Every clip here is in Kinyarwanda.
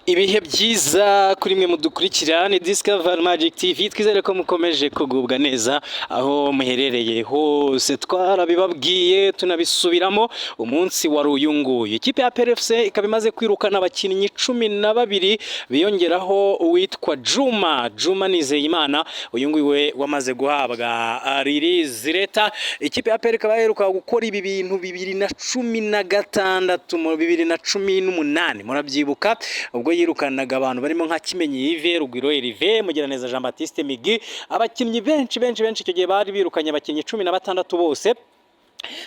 Ibihe byiza kuri mwe mudukurikira, ni Discover Magic TV. Twizere ko mukomeje kugubwa neza aho muherereye hose. Twarabibabwiye tunabisubiramo, umunsi wari uyu nguyu. Ikipe ya APR FC ikaba imaze kwirukana abakinnyi 12, biyongeraho uwitwa Juma Nizeyimana, uyu nguyu we wamaze guhabwa release letter. Ikipe ya APR ikaba yaheruka gukora ibi bintu 2016, mu 2018 murabyibuka, ubwo yirukanaga abantu barimo nka Kimenyi Yves, Rugwiro Herve, Mugiraneza Jean Baptiste Migi, abakinnyi benshi benshi benshi. Icyo gihe bari birukanye abakinnyi 16 bose.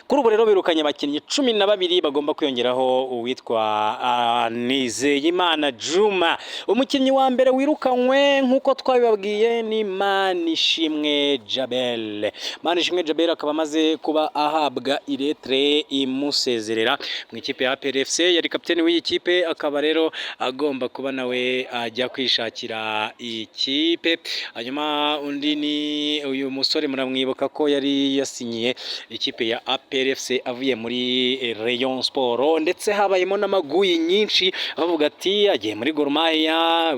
Kuri ubu rero birukanye abakinnyi 12, bagomba kwiyongeraho uwitwa Nizeyimana Juma. Umukinnyi wa mbere wirukanywe nk'uko twabibabwiye ni Manishimwe Jabel. Manishimwe Jabel akaba amaze kuba ahabwa iletre imusezerera mu ikipe ya APR FC. Yari kapiteni w'iyi kipe, akaba rero agomba kuba nawe ajya kwishakira ikipe. Hanyuma undi ni uyu musore, muramwibuka ko yari yasinyiye ikipe ya APR FC avuye muri Rayon Sport, ndetse habayemo n'amaguyi nyinshi, bavuga ati agiye muri Gor Mahia,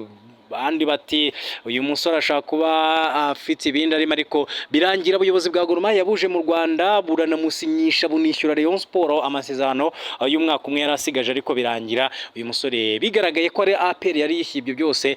abandi bati uyu musore ashaka kuba afite ibindi arimo, ariko birangira ubuyobozi bwa Gor Mahia buje mu Rwanda buranamusinyisha, bunishyura Rayon Sport amasezerano y'umwaka umwe yari asigaje. Ariko birangira uyu musore bigaragaye ko ari APR yari yishyuye ibyo byose,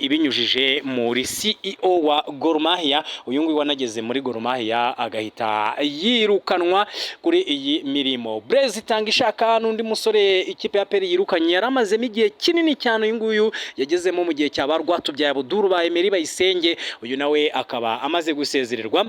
ibinyujije muri CEO wa Gor Mahia. Uyu nguyu wanageze muri Gor Mahia agahita yirukanwa kuri iyi mirimo. Blaise Itangishaka n'undi musore ikipe ya APR yirukanye, yari amazemo igihe kinini cyane. Uyu nguyu yagezemo mu gihe cya ba Rwatubyaye Abdul, ba Emery Bayisenge, uyu nawe akaba amaze gusezererwa.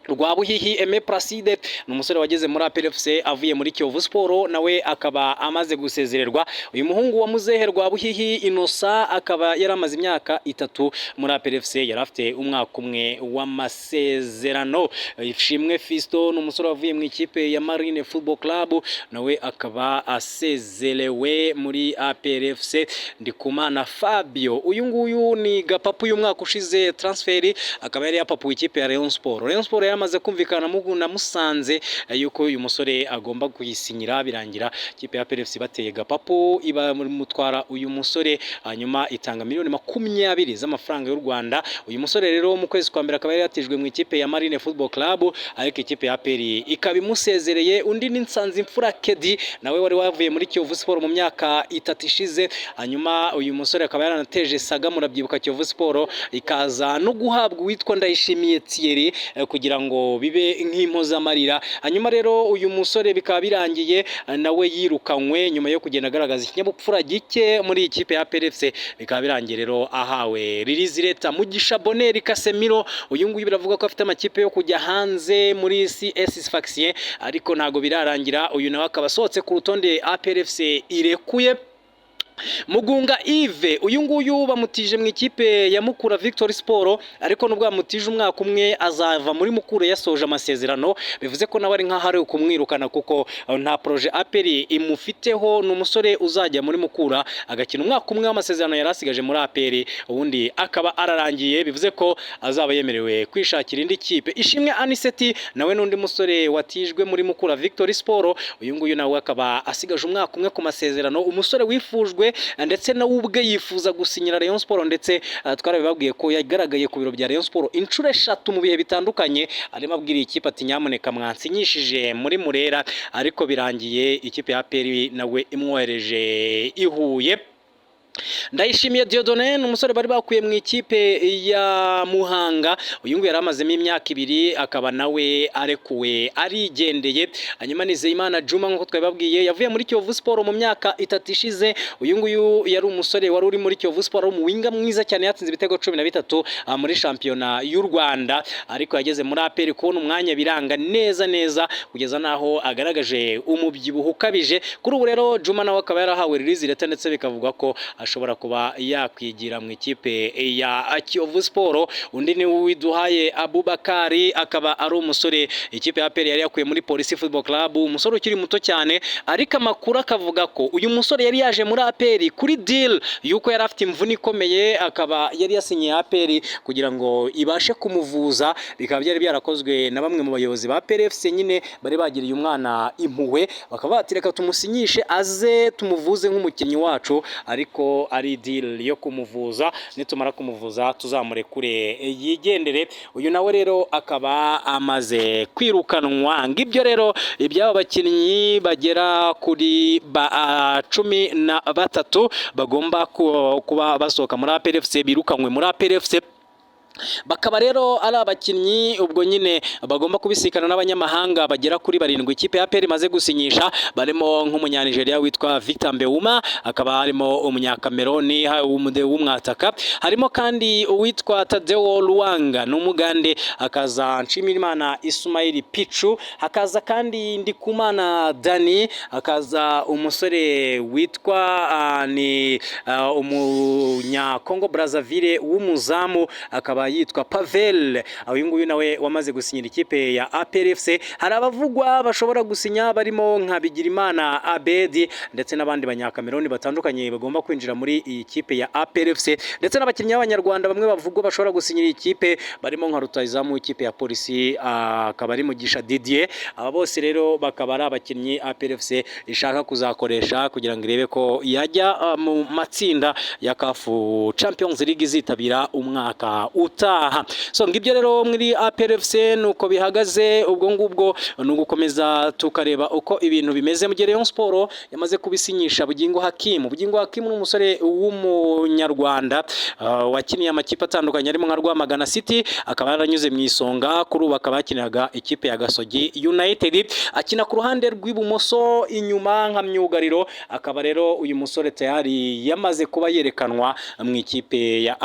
Rwabuhihi Aime Placide ni umusore wageze muri APR FC avuye muri Kiyovu Sport, nawe akaba amaze gusezererwa. Uyu muhungu wa Muzehe Rwabuhihi Innocent akaba yari amaze imyaka 3 muri APR FC, yari afite umwaka umwe w'amasezerano. Ishimwe Fiston ni umusore wavuye mu ikipe ya Marine Football Club, nawe akaba asezerewe muri APR FC. Ndikumana Fabio, uyu nguyu ni gapapu y'umwaka ushize transfer, akaba yari yapapuwe ikipe ya Rayon Sport. Rayon Sport yamaze kumvikana na Musanze yuko uyu musore agomba kuyisinyira, birangira ikipe ya APR FC bateye gapapu iba mutwara uyu musore, hanyuma itanga miliyoni 20 z'amafaranga y'u Rwanda. Uyu musore rero mu kwezi kwa mbere akaba yari yatijwe mu ikipe ya Marine Football Club, ariko ikipe ya APR ikaba imusezereye. Undi ni Nsanzimfura Kedi, nawe wari wavuye muri Kiyovu Sport mu myaka 3 ishize. Hanyuma uyu musore akaba yaranateje saga, murabyibuka, Kiyovu Sport ikaza no guhabwa uwitwa Ndayishimiye Thierry kugira ngo bibe nk'impozamarira. Hanyuma rero uyu musore bikaba birangiye nawe yirukanywe nyuma yo kugenda agaragaza ikinyabupfura gike muri iyi kipe ya APR FC, bikaba birangiye rero ahawe release letter. Mugisha Bonheur Casemiro, uyu nguyu biravuga ko afite amakipe yo kujya hanze muri CS Sfaxien, ariko ntago birarangira. Uyu nawe akaba asohotse ku rutonde APR FC irekuye. Mugunga Yves, uyu nguyu bamutije mu ikipe ya Mukura Victory Sport, ariko nubwo bamutije umwaka umwe, azava muri Mukura yasoje amasezerano, bivuze ko nawe ari nkaho ari ukumwirukana kuko nta projet APR imufiteho. Ni umusore uzajya muri Mukura agakina umwaka umwe w'amasezerano yari asigaje muri APR, ubundi akaba ararangiye, bivuze ko azaba yemerewe kwishakira indi kipe. Ishimwe Aniseti nawe n'undi musore watijwe muri Mukura Victory Sport, uyu nguyu nawe akaba asigaje umwaka umwe ku masezerano, umusore wifujwe ndetse nawe ubwe yifuza gusinyira Rayon Sport, ndetse twarabibabwiye ko yagaragaye ku biro bya Rayon Sport inshuro eshatu mu bihe bitandukanye, arimo abwira iyi kipe ati nyamuneka mwansinyishije muri Murera, ariko birangiye ikipe ya APR nawe imwohereje i Huye. Ndayishimiye Dieudonné ni umusore bari bakuye mu ikipe ya Muhanga, uyu nguyu yari amazemo imyaka 2, akaba nawe arekuwe arigendeye. Hanyuma Nizeyimana Juma, nk'uko twabibabwiye, yavuye muri Kiyovu Sport mu myaka 3 ishize. Uyu nguyu yari umusore wari uri muri Kiyovu Sport, umuwinger mwiza cyane, yatsinze ibitego 13 muri shampiyona y'u Rwanda, ariko yageze muri APR kubona umwanya biranga neza neza, kugeza naho agaragaje umubyibuho ukabije. Kuri ubu rero Juma nawe akaba yarahawe release letter, ndetse bikavugwa ko ashobora kuba yakwigira mu ikipe ya Kiyovu Sport. Undi ni Uwiduhaye Abubakari, akaba ari umusore ikipe ya APR yari yakuye muri Police Football Club, umusore ukiri muto cyane, ariko amakuru akavuga ko uyu musore yari yaje muri APR kuri deal yuko yari afite imvune ikomeye, akaba yari yasinyiye APR kugira ngo ibashe kumuvuza. Bikaba byari byarakozwe na bamwe mu bayobozi ba APR FC nyine bari bagiriye umwana impuhwe, bakaba bati reka tumusinyishe aze tumuvuze nk'umukinnyi wacu, ariko ari ari deal yo kumuvuza, nitumara kumuvuza tuzamurekure yigendere. Uyu nawe rero akaba amaze kwirukanwa. Ngibyo rero iby'aba bakinnyi bagera kuri ba 13 bagomba kuba basohoka muri APR FC, birukanywe muri APR FC. Bakaba rero ari abakinnyi ubwo nyine bagomba kubisikana n'abanyamahanga bagera kuri barindwi ikipe ya APR imaze gusinyisha, barimo nk'Umunyanigeriya witwa Victor Mbaoma, hakaba harimo Umunyakameroni w'umwataka, harimo kandi uwitwa Tadeo Lwanga, ni Umugande, hakaza Nshimirimana Ismail Pichu, hakaza kandi Ndikumana Dani, hakaza umusore witwa ni Umunya Congo Brazzaville w'umuzamu, akaba yitwa Pavel. Uyu nguyu nawe wamaze gusinyira ikipe ya APR FC. Hari abavugwa bashobora gusinya barimo nka Bigirimana Abedi ndetse n'abandi Banyakameroni batandukanye bagomba kwinjira muri iyi kipe ya APR FC, ndetse n'abakinnyi b'Abanyarwanda bamwe bavugwa bashobora gusinyira iyi kipe, barimo nka rutahizamu w'ikipe ya Polisi, akaba ari Mugisha Didier. Aba bose rero bakaba ari abakinnyi APR FC ishaka kuzakoresha kugira ngo irebe ko yajya mu matsinda ya CAF Champions League izitabira umwaka utaha. So ngibyo rero muri APR FC nuko bihagaze. Ubwo ngubwo ni ugukomeza tukareba uko ibintu bimeze, mu gihe Rayon Sport yamaze kubisinyisha Bugingo Hakim. Bugingo Hakim ni umusore w'Umunyarwanda wakiniye amakipe atandukanye arimo nka Rwamagana City, akaba yaranyuze mu Isonga, kuri ubu akaba yakiniraga ikipe ya Gasogi United, akina ku ruhande rw'ibumoso inyuma nka myugariro. Akaba rero uyu musore tayari yamaze kuba yerekanwa mu ikipe ya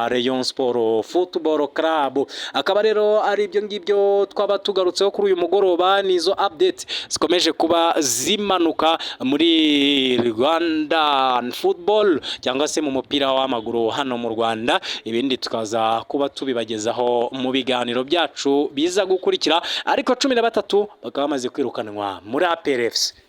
Rayon Sport Football Club. Akaba rero ari ibyo ngibyo twaba tugarutseho kuri uyu mugoroba, nizo update zikomeje kuba zimanuka muri Rwanda football cyangwa se mu mupira w'amaguru hano mu Rwanda. Ibindi tukaza kuba tubibagezaho mu biganiro byacu biza gukurikira, ariko 13 bakaba bamaze kwirukanwa muri APR FC.